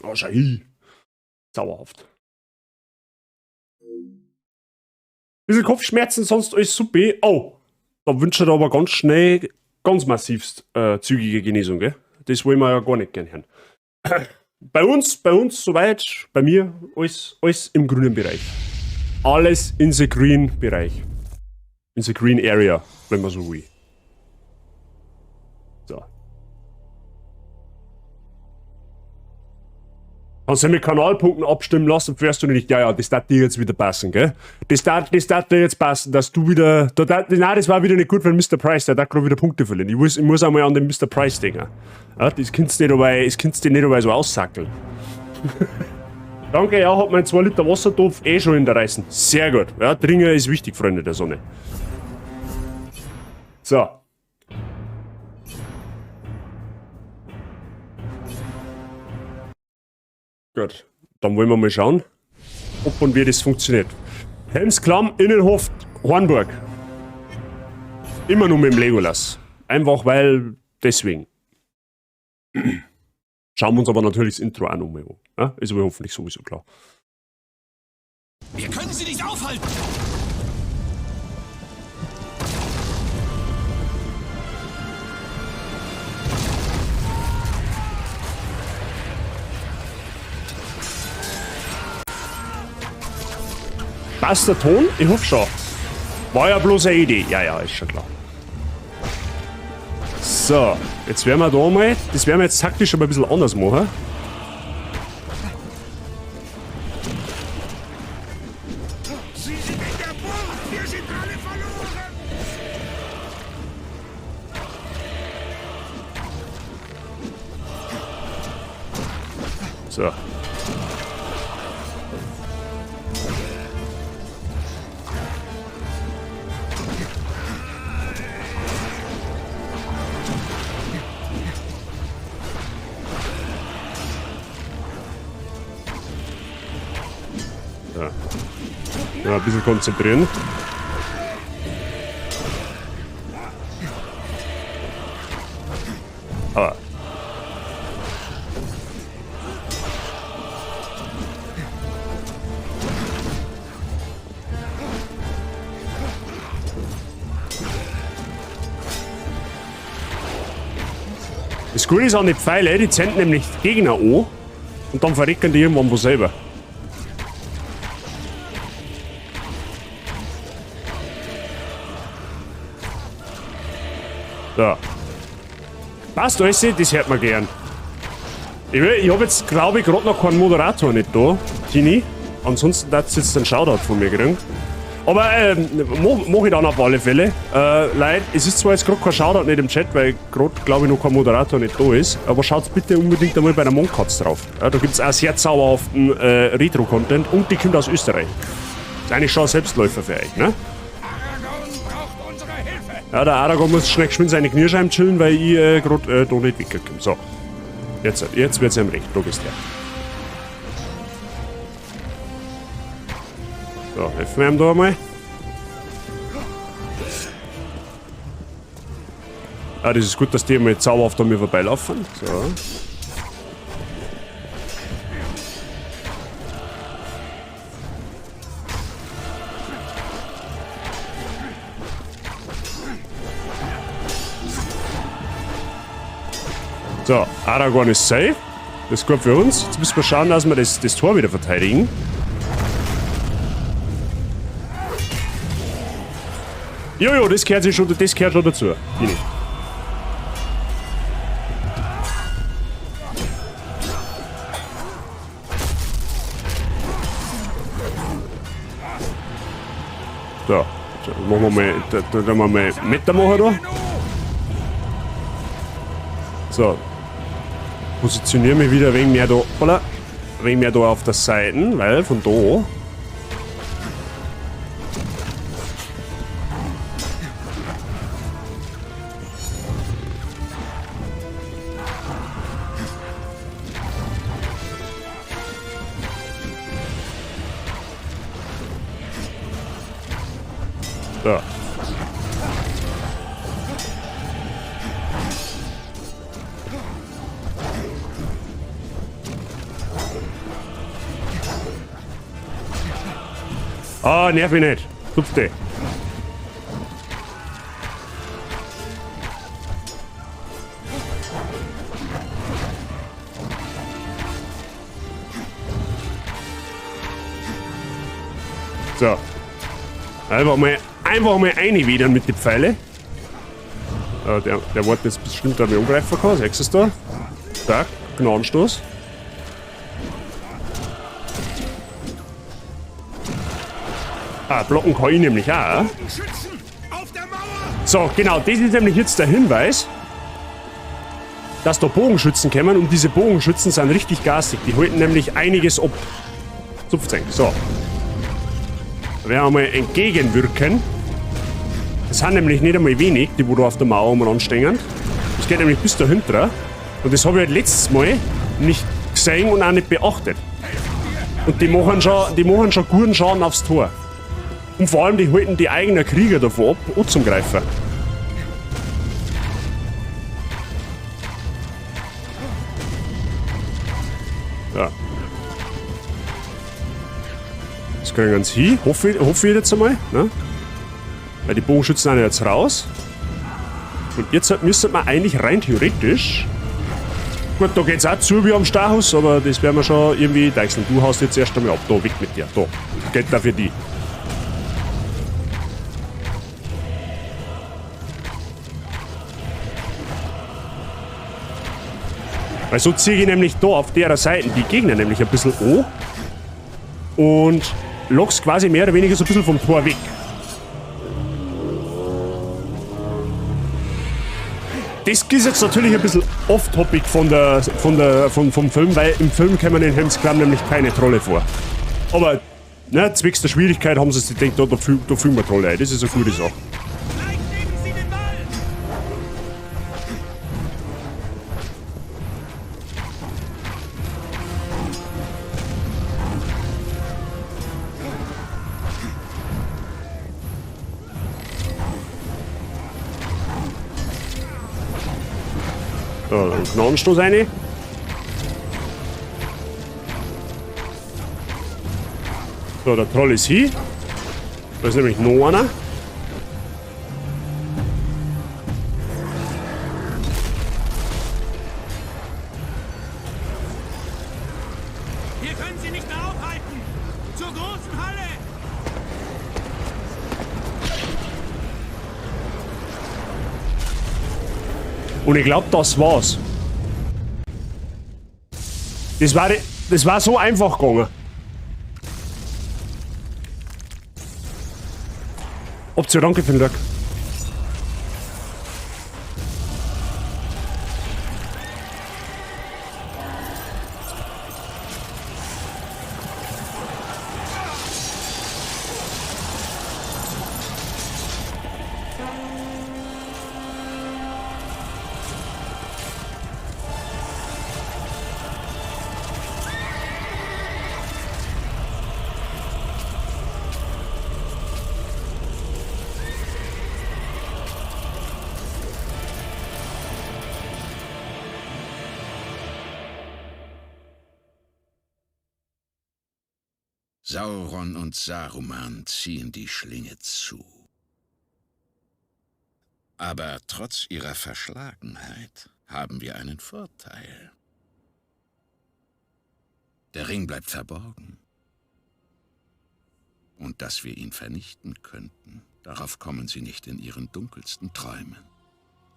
Oh, schau hin. Zauberhaft. Bisschen Kopfschmerzen, sonst alles super. Oh, da wünsche ich dir aber ganz schnell, ganz massivst zügige Genesung, gell? Das wollen wir ja gar nicht gern hören. Bei uns soweit, bei mir, alles, alles im grünen Bereich. Alles in the green Bereich. In the green area, wenn man so will. So. Kannst du mit Kanalpunkten abstimmen lassen, fährst du nicht. Ja, ja, das darf dir jetzt wieder passen, gell? Das darf dir jetzt passen, dass du wieder. Nein, das war wieder nicht gut für Mr. Price, der darf gerade wieder Punkte verlieren. Ich muss einmal an den Mr. Price denken. Ja, das kannst du nicht dabei so aussackeln. Danke, ja, hat mein 2 Liter Wassertopf eh schon in der Reißen. Sehr gut. Ja, Trinken ist wichtig, Freunde der Sonne. So. Gut, dann wollen wir mal schauen, ob und wie das funktioniert. Helmsklamm, Innenhof, Hornburg. Immer nur mit dem Legolas. Einfach weil, deswegen. Schauen wir uns aber natürlich das Intro auch nochmal an. Ja? Ist aber hoffentlich sowieso klar. Wir können sie nicht aufhalten! Passt der Ton? Ich hoffe schon. War ja bloß eine Idee. Ja, ja, ist schon klar. So, jetzt werden wir da mal, das werden wir jetzt taktisch aber ein bisschen anders machen. Sie sind in der Burg! Wir sind alle verloren! So. So. Ja, ein bisschen konzentrieren. Aber. Das Gute ist an den Pfeile, die zählen nämlich Gegner an und dann verrecken die irgendwann wo selber. So. Passt alles, das hört man gern. Ich hab jetzt, glaube ich, gerade noch keinen Moderator nicht da, Tini. Ansonsten darfst du jetzt einen Shoutout von mir kriegen. Aber mach ich dann auf alle Fälle. Leute, es ist zwar jetzt gerade kein Shoutout nicht im Chat, weil gerade, glaube ich, noch kein Moderator nicht da ist, aber schaut bitte unbedingt einmal bei der Monkatz drauf. Ja, da gibt's auch sehr zauberhaften Retro-Content und die kommt aus Österreich. Ist eigentlich schon ein Selbstläufer für euch, ne? Aragorn braucht unsere Hilfe! Ja, der Aragorn muss schnell geschwind seine Knierscheiben chillen, weil ich gerade da nicht wegkomme. So. Jetzt wird's ihm recht. Da gehst du her. So, helfen wir ihm da einmal. Ah, das ist gut, dass die mal zauberhaft an mir vorbeilaufen. So. So, Aragorn ist safe. Das ist gut für uns. Jetzt müssen wir schauen, dass wir das Tor wieder verteidigen. Jojo, das gehört sich schon, das gehört schon dazu. Tini. So, so, machen wir mal, da machen wir mal Meter machen da. So. Positioniere mich wieder ein wenig mehr da, hoppala, ein wenig mehr da auf der Seite, weil von da. So. Ah, nerv mich nicht. Zupf dich. So. Einfach mal einwidern mit den Pfeilen. Der wollte jetzt bestimmt auch mich angreifen kann. Siehst du das da? Zack, Gnadenstoß. Ah, blocken kann ich nämlich auch. So, genau, das ist nämlich jetzt der Hinweis, dass da Bogenschützen kommen und diese Bogenschützen sind richtig garstig. Die halten nämlich einiges ab. Zupfzeug. So. Da werden wir mal entgegenwirken. Das sind nämlich nicht einmal wenig, die wo da auf der Mauer umeinander stehen. Das geht nämlich bis dahinter. Und das habe ich halt letztes Mal nicht gesehen und auch nicht beachtet. Und die machen schon guten Schaden aufs Tor. Und vor allem, die halten die eigenen Krieger davon ab, anzugreifen. Ja. Das kriegen sie hin. Hoffe ich jetzt einmal. Ne? Weil die Bogenschützen sind jetzt raus. Und jetzt müsste man eigentlich rein theoretisch... Gut, da geht's auch zu wie am Stachus, aber das werden wir schon irgendwie deichseln. Du haust jetzt erst einmal ab. Da, weg mit dir. Da. Geht da für die. Weil so ziehe ich nämlich da auf der Seite die Gegner nämlich ein bisschen an und lock's quasi mehr oder weniger so ein bisschen vom Tor weg. Das ist jetzt natürlich ein bisschen off-topic vom Film, weil im Film kommen in Helms Klamm nämlich keine Trolle vor. Aber ne, zwecks der Schwierigkeit haben sie sich gedacht, da fügen wir Trolle ein. Das ist eine gute Sache. So, dann Gnadenstoß rein. So, der Troll ist hier. Da ist nämlich noch einer. Wir können sie nicht mehr aufhalten. Zur großen Halle. Und ich glaub, das war's. Das war so einfach gegangen. Option, danke für den Glück. Sauron und Saruman ziehen die Schlinge zu. Aber trotz ihrer Verschlagenheit haben wir einen Vorteil. Der Ring bleibt verborgen. Und dass wir ihn vernichten könnten, darauf kommen sie nicht in ihren dunkelsten Träumen.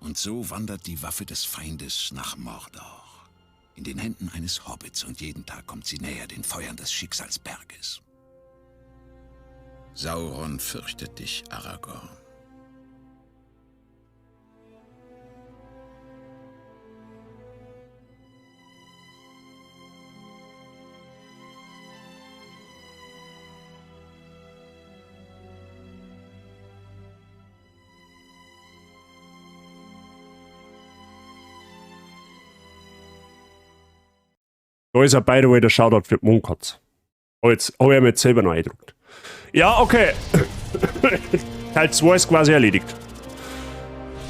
Und so wandert die Waffe des Feindes nach Mordor. In den Händen eines Hobbits, und jeden Tag kommt sie näher den Feuern des Schicksalsberges. Sauron fürchtet dich, Aragorn. Da ist er, by the way, der Shoutout für die Mondkatze. Hab ich mir jetzt selber noch eingedruckt. Ja, okay. Teil 2 ist quasi erledigt.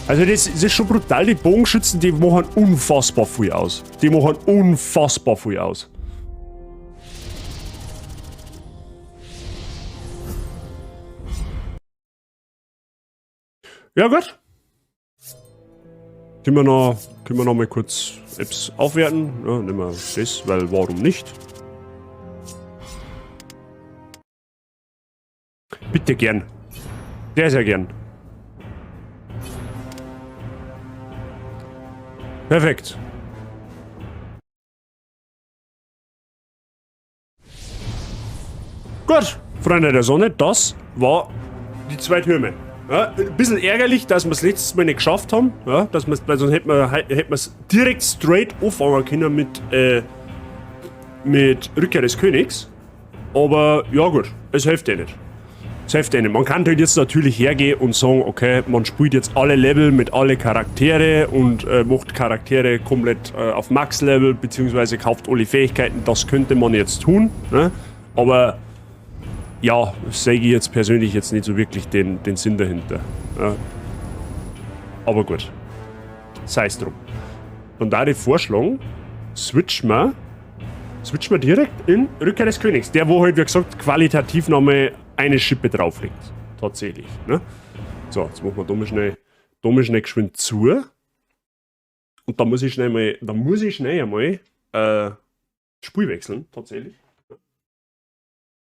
Also das ist schon brutal. Die Bogenschützen, die machen unfassbar viel aus. Die machen unfassbar viel aus. Ja, gut. Können wir noch, können wir noch mal kurz Apps aufwerten? Ja, nehmen wir das, weil warum nicht? Bitte gern. Sehr, sehr gern. Perfekt. Gut, Freunde der Sonne, das war die zwei Türme. Ja, ein bisschen ärgerlich, dass wir es letztes Mal nicht geschafft haben. Ja, dass wir's, weil sonst hätten wir es direkt straight anfangen können mit, mit Rückkehr des Königs. Aber ja gut, es hilft eh nicht. Es hilft eh nicht. Man kann halt jetzt natürlich hergehen und sagen, okay, man spielt jetzt alle Level mit alle Charaktere und macht Charaktere komplett auf Max-Level, beziehungsweise kauft alle Fähigkeiten. Das könnte man jetzt tun. Ne? Aber ja, sehe ich jetzt persönlich jetzt nicht so wirklich den, den Sinn dahinter. Ja. Aber gut. Sei es drum. Von daher ich vorschlagen, switchen wir, switchen wir direkt in Rückkehr des Königs. Der, wo halt, wie gesagt, qualitativ nochmal eine Schippe drauf liegt. Tatsächlich. Ne? So, jetzt machen wir da mal schnell, da mal schnell geschwind zu. Und da muss ich schnell mal, da muss ich schnell einmal Spiel wechseln, tatsächlich.